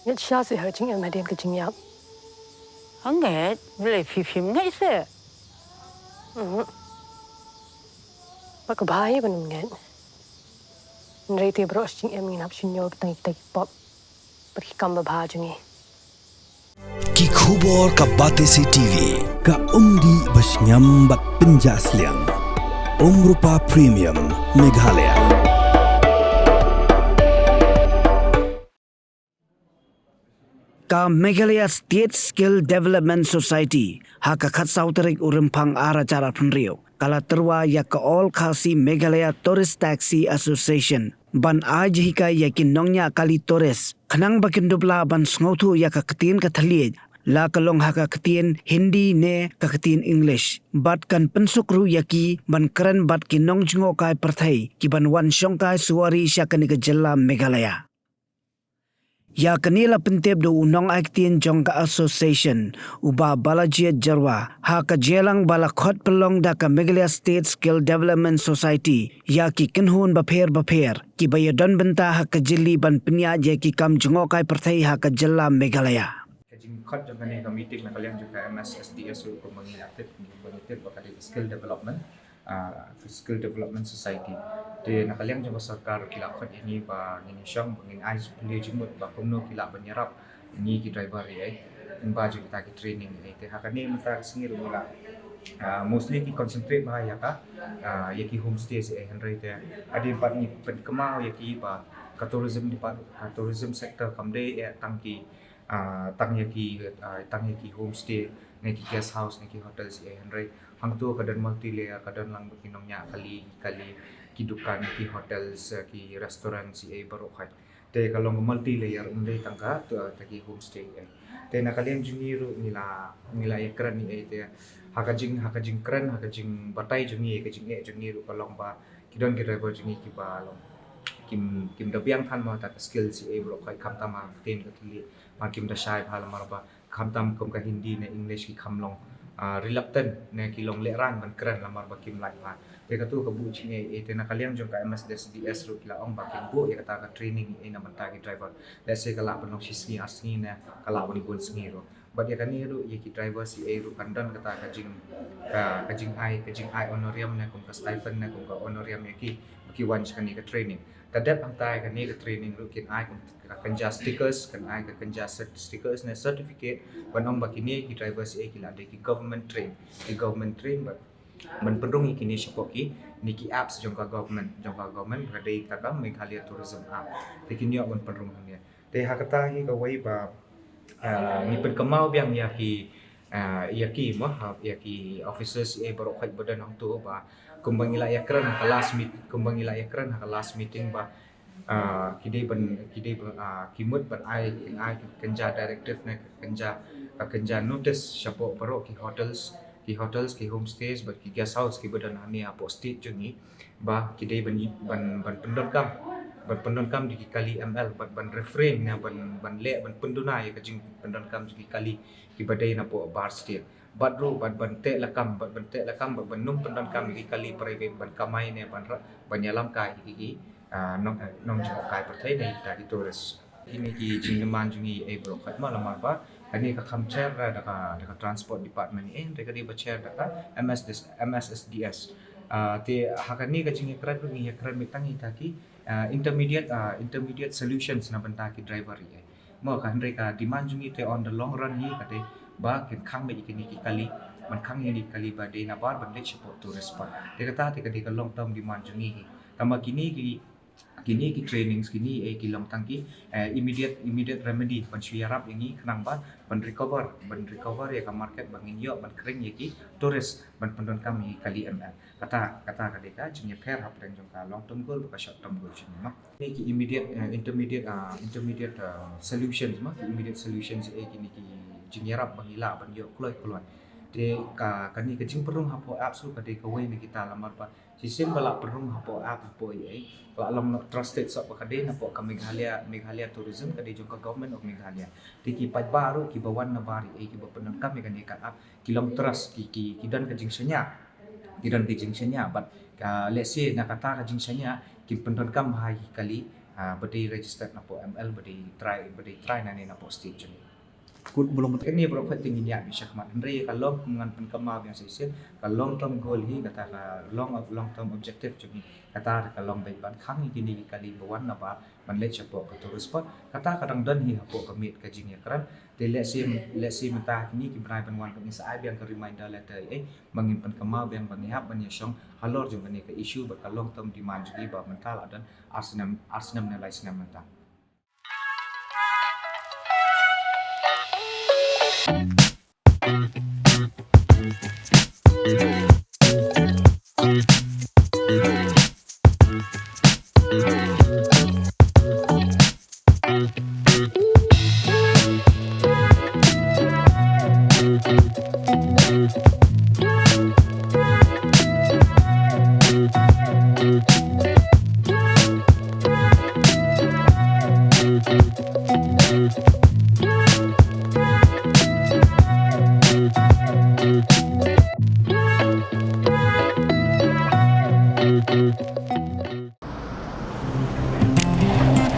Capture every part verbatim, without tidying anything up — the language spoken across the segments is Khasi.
Ngeit shisha seh ha ka jingim hadien ka jingïap. Hangne, balei phi phim ngeit seh? Mhm. Ba ka bha hi ban ym ngeit. Hynrei te baroh shi jingim ngin hap shim ïa kita kita ki pop bad ki kam babha jong ngi. Ki khubor ka Batesi TV, ka umdih ba shngiam bad pynjah sliang. Umrupa Premium, Meghalaya. Ka Meghalaya State Skill Development Society, ha ka khatsaw tarik u Rymphang ar hajar arphew hynriew, ka la tyrwa ïa ka All Khasi Meghalaya Tourist Taxi Association ban ai jinghikai ïa ki nongñiah kali tourist, khnang ba kin dup lah ban sngewthuh ïa ka ktien ka thylliej, la ka long ha ka ktien Hindi ne ka ktien English. Bad kan pynsuk ruh ïa ki ban kren bad ki nongjngohkai pyrthei ki ban wan shongkai suwari sha kane ka jylla Meghalaya. Ïa kane la pyntip da u nongai ktien jong ka association, u Bah Balajied Jyrwa, ha ka jingïalang ba la khot pynlong da ka Meghalaya State Skill Development Society ïa ki kynhun bapher bapher kiba ïadon bynta ha ka jylli ban pynïaid ïa ki kam jngohkai pyrthei ha ka jylla Meghalaya. Ka jingkhot jong kane ka meeting na ka liang jong ka M S S D S ruh kumba ngi la tip, kumba ngi tip ba ka dei ka skill development, ah, ka skill development society. Te na ka liang jong ka sorkar ki la khot ïa ngi ba ngin ïashong, ba ngin ai plie jingmut ba kumno ki lah ban ïarap ïa ngi ki driver ïa, eh, lyngba jong kita ki training ïa, eh. Te ha kane mynta ka sngi ruh ngi la, ah, mostly ki concentrate bha ïa ka, ah, ïa ki homestay ïa, eh, hynrei te hadien pat ngi pynkynmaw ïa ki ba ka tourism depart-, ka tourism sector kam dei, eh, tang ki ah, tang ïa ki, ah, tang ïa ki homestay, ne ki guest house, ne ki hotels ïa, eh, hynrei hangto ka don multi layer, ka don lang ba ki nongñiah kali, kali, ki dukan, ki hotels, eh, ki restaurants ïa, eh, baroh khoit. Te ka long multi layer, ym dei tang ka, to, ta ki homestay ïa, eh. Te na ka liang jong ngi ruh ngi la, ngi la ïakren ïa, eh, te ha ka jing, ha ka jingkren, ha ka jingbatai jong ngi, ka jingeh jong ngi ruh ka long ba ki don ki driver jong ngi kiba long kim, kim da biang than mo ta ka skill ïa, eh, baroh khoit khamtam ha ka ktien ka thylliej. Mar kim da shai bha namar ba khamtam kum ka Hindi ne English ki kham long, ah, reluctant ne ki long lehraiñ ban kren namar ba kim lait bha. Te kato ka buh jingeh, eh, te na ka liang jong ka M S S D S ruh ki la ong ba kin buh ïa kata ka training, eh, na bynta ki driver. Let's say ka lah ban long shi sngi ar sngi ne ka lah ban bun sngi ruh. Bad ïa kane ruh ïa ki driver ïa, eh, ruh kan don kata ka jing, ka, ka jingai, ka jingai honorarium ne kum ka stipend ne kum ka honorarium ïa ki ba ki wan sha kane ka training. Ka dep hangta ïa kane ka training ruh kin ai kum ka kynja stickers, kan ai ka kynja cert-, stickers ne certificate ban ong ba kine ki drivers ïa ki la dei ki government train, ki government train ban, ban pynrung ïa kine shapoh kine ki apps jong ka government, jong ka government ka dei kata ka Meghalaya Tourism App. Te kin ïoh ban pynrung hangne. Te ha kata hi kawei ba, ah, ngi pynkynmaw biang ïa ki, ah, ïa ki mo, ha, ïa ki officers ïa baroh khoit ba don hangto ba kumba ngi la ïakren ha ka last meet, kumba ngi la ïakren ha ka last meeting ba, ah, ki dei ban, ki dei ban, ah, ki mut ban ai, ai ka kynja directive ne ka kynja, ka kynja notice shapoh baroh ki hotels, ki hotels, ki homestays bad ki guest house kiba don hangne hapoh state jong ngi. Ba ki dei ban, ban, ban pyndonkam, ban pyndonkam da ki kali M L, ban, ban refrain ne ban, ban leh, ban pynduna ïa ka jingpyndonkam da ki kali kiba dei napoh bar state. Bad ruh ban, ban teh lakam, ban, ban teh lakam, ban, ban nym pyndonkam ïa ki kali private ban kamai ne ban ra-, ban ïalam kai ïa ki, ki, ah, nong, eh, nongjngohkai pyrthei ne kita ki tourist. Kine ki jingdemand jong ngi ïa baroh khoit mo, namar ba kane ka kham chair da ka, da ka transport department ïa, hynrei ka dei ba chair da ka M S D S, M S S D S. Ah, te ha kane ka jingïakren ruh ngi ïakren beit tang ïa kita ki, ah, intermediate, ah, intermediate solutions na bynta ki driver ïa. Mo ka hynrei ka demand jong ngi te on the long run hi ka dei ba kin khang beit ïa kine ki kali, ban khang ïa kine ki kali ba dei nabar ban leit shapoh tourist spot. Te kata te ka dei ka long term demand jong ngi hi. Tangba kine ki kine ki trainings kine, eh, ki long tang ki, eh, immediate, immediate remedy ban shu ïarap ïa ngi khnang ba ban recover, ban recover ïa ka market ba ngin ïoh ban kren ïa ki tourist ban pyndonkam ïa ki kali M L. Kata, kata ka dei ka jingïapher hapdeng jong ka long term goal bad ka short term goal jong ngi mo. Kine ki immediate, eh, intermediate, ah, intermediate, ah, solutions mo, ki immediate solutions, eh, kine ki jingïarap ba ngi lah ban ïoh kloi kloi. Te ka, kane ka jingpynrung hapoh app ruh ka dei kawei na kita lamar ba shisien ba lah pynrung hapoh app hapoh ïa, eh, ka lah long trusted shuh ba ka dei napoh ka Meghalaya, Meghalaya Tourism ka dei jong ka Government of Meghalaya. Te ki paidbah ruh kiba wan nabar ïa, eh, kiba pyndonkam ïa kane ka app ki long trust, ki, ki, ki don ka jingshaniah, ki don ka jingshaniah bad ka, let's say na kata ka jingshaniah ki pyndonkam bha ïa ki kali, Ah, ba dei registered napoh M L, ba dei trai, ba dei trai nangne napoh state jong ngi. Kut bulong mut kane baroh khat te ngin ïa bishak mat. Hynrei ka long kum ngan pynkynmaw biang sa shisien, ka long term goal hi, kata ka long, long term objective jong ngi. Kata ka long ban khang ïa kine ki kali ba wan na bar ban leit shapoh ka tourist spot. Kata ka dang don hi hapoh ka miet ka jingïakren. Te lehse, lehse mynta kine ki bnai ban wan ka ngin sa ai biang ka reminder letter, eh, ba ngin pynkynmaw biang ba ngi hap ban ïashong halor jong kane ka issue bad ka long term demand jong ngi ba mynta la don ar snem, ar snem ne lai snem mynta.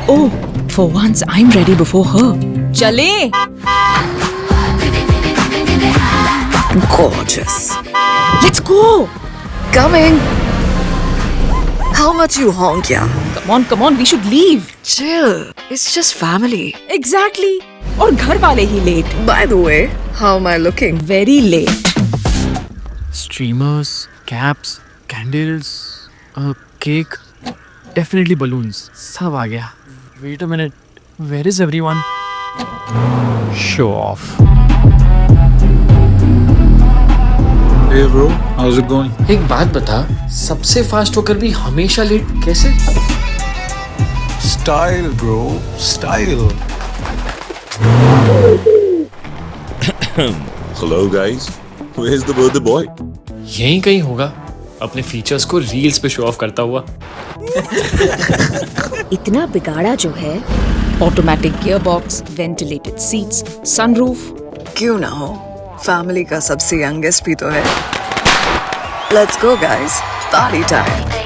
Oh, for once I'm ready before her. चले। Gorgeous. Let's go. Coming. How much you honk, yeah? Come on, come on, we should leave. Chill. It's just family. Exactly. और घर वाले ही late. By the way, how am I looking? Very late. Streamers, caps, candles, a cake, definitely balloons. सब आ गया. Wait a minute. Where is everyone? Show off. Hey bro, how's it going? एक बात बता, सबसे फास्ट होकर भी हमेशा लेट कैसे? Style, bro, style. Hello guys, where's the birthday boy? यहीं कहीं होगा, अपने फीचर्स को रील्स पे शो ऑफ करता हुआ. इतना बिगाड़ा जो है. Automatic gearbox, ventilated seats, sunroof. क्यों ना हो, फैमिली का सबसे यंगेस्ट भी तो है. Let's go guys, party time.